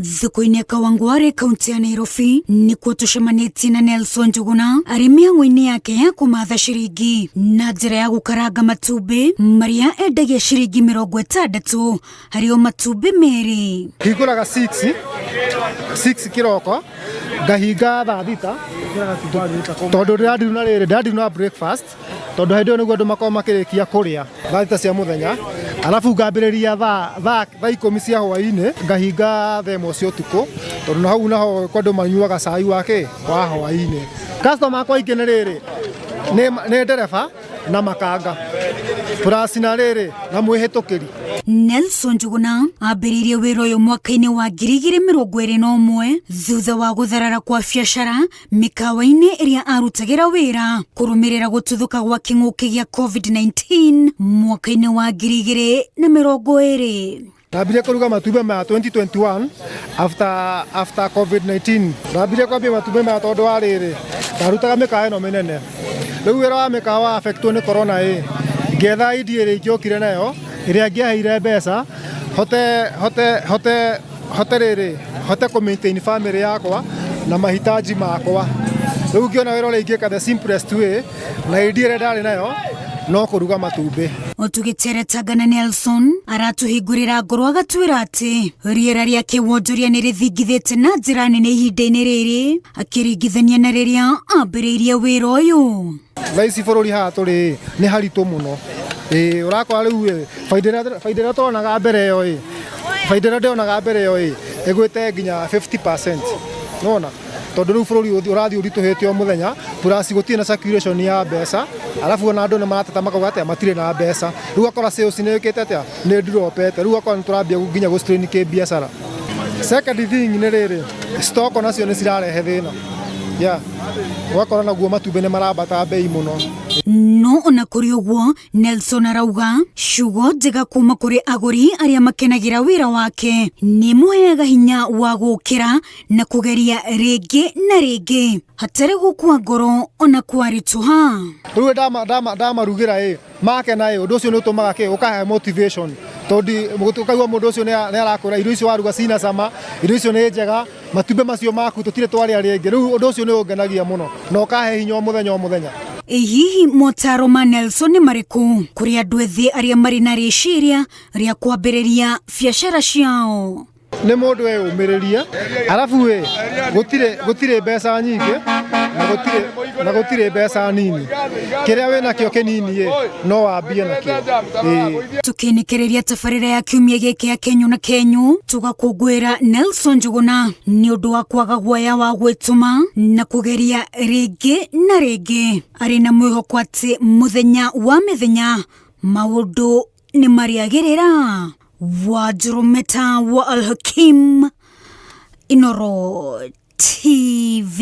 Thoko-inĩ ya Kawangware kaunti ya Nairobi nĩkuo tũcemanĩtie na Nelson Njuguna arĩ mĩhang'o-inĩ yake ya kũmatha ciringi na njĩra ya gũkaranga matumbĩ marĩa endagia ciringi 60 harĩ o matumbĩ 2. Hingũraga 6 6 kĩroko ngahinga thaa 6 tondũ ndĩrandiru na rĩrĩ ndĩrandiru na breakfast tondũ hĩndĩ ĩyo nĩguo andũ makoragwo makĩrĩkia kũrĩa thaa 6 cia mũthenya, arabu ngambĩrĩria thaa 10 cia hwaĩ-inĩ ngahinga thaa 1 cia ũtukũ tondũ na hau naho kwĩ andũ manyuaga cai wa kĩ wa hwaĩ-inĩ. Customer akwa aingĩ nĩ rĩrĩ nĩ ndereba na makanga plus na rĩrĩ na mwĩhĩtũkĩri. Nelson Njuguna ambĩrĩirie wĩra ũyũ mwaka-inĩ wa 2021 thutha wa gũtharara kwa biacara mĩkawa-inĩ ĩrĩa arutagĩra wĩra kũrũmĩrĩra gũtuthũka gwa kĩng'ũki gĩa COVID-19 mwaka-inĩ wa 2020. Ndambirie kũruga matumbĩ maya 2021 after COVID-19. Ndambirie kwambia matumbĩ maya tondũ wa rĩrĩ ndarutaga mĩkawa ĩno mĩnene. Rĩu wĩra wa mĩkawa wa affectwo nĩ corona ĩ, ngĩetha idea ĩrĩa ingĩokire nayo ĩrĩa ĩngĩaheire mbeca hote hote hote hote rĩrĩ hote kũ maintain family yakwa na mahitaji makwa. Rĩu ngĩona wĩra ũrĩa ingĩka the simplest way na idea ĩrĩa ndarĩ nayo no kũruga matumbĩ. Tũgĩteretanga na Nelson aratũhingũrĩra ngoro agatwĩra atĩ rĩera rĩa kĩwonjoria nĩ rĩthingithĩte na njĩra nene ihinda-inĩ rĩrĩ akĩringithania na rĩrĩa ambĩrĩirie wĩra ũyũ. Thaa ici bũrũri haha tũrĩ nĩ haritũ mũno. Ĩĩ ũrakora rĩu ĩ baida ĩrĩa tuonaga mbere ĩyo ĩ baida ĩrĩa ndĩonaga mbere ĩyo ĩ ĩgwĩte nginya 50%. Nĩwona? Tondũ rĩu bũrũri ũrathiĩ ũritũhĩte o mũthenya plus gũtirĩ na circulation ya mbeca, arabu ona andũ nĩ marateta makauga atĩa matirĩ na mbeca. Rĩu ũgakora sales nĩ ĩkĩte atĩa nĩ dropete. Rĩu ũgakora nĩ tũrambia nginya gũ strain kĩbiacara. Second thing nĩ rĩrĩ stock nacio nĩ cirarehe thĩna. Yeah. Ũgakora naguo matumbĩ nĩ marambata bei mũno. No ona kũrĩ ũguo Nelson arauga ciugo njega kuma kũrĩ agũri arĩa makenagĩra wĩra wake nĩ mũheaga hinya wa gũkĩra na kũgeria rĩngĩ na rĩngĩ hatarĩ gũkua ngoro ona kwaritũha. Rĩu ndamarugĩra ĩ makena ĩ ũndũ ũcio nĩ ũtũmaga kĩ ũkahe motivation tondũ ũkaigua mũndũ ũcio nĩ arakwĩra irio icio waruga cina cama, irio icio nĩ njega, matumbĩ macio maku tũtirĩ twarĩa rĩngĩ. Rĩu ũndũ ũcio nĩ ũngenagia mũno na ũkahe hinya o mũthenya o mũthenya. Ĩ hihi motaro ma Nelson nĩ marĩkũ kũrĩ andũ ethĩ arĩa marĩ na rĩciria rĩa kwambĩrĩria biacara ciao? Nĩ mũndũ eyũmĩrĩrie, arabu ĩ gũtirĩ mbeca nyingĩ na gũtirĩ mbeca nini. Kĩrĩa wĩnakĩo kĩnini ĩ no wambie nakĩo. Ĩĩ. Tũkĩnĩkĩrĩria tabarĩra ya kiumia gĩkĩ ya Kenyũ na Kenyũ tũgakũngũĩra Nelson Njuguna nĩ ũndũ wa kwaga guoya wa gwĩtũma na kũgeria rĩngĩ na rĩngĩ arĩ na mwĩhoko atĩ mũthenya wa mĩthenya maũndũ nĩ marĩagĩrĩra. Wanjũrũmeta wa Alhakim, Inooro TV.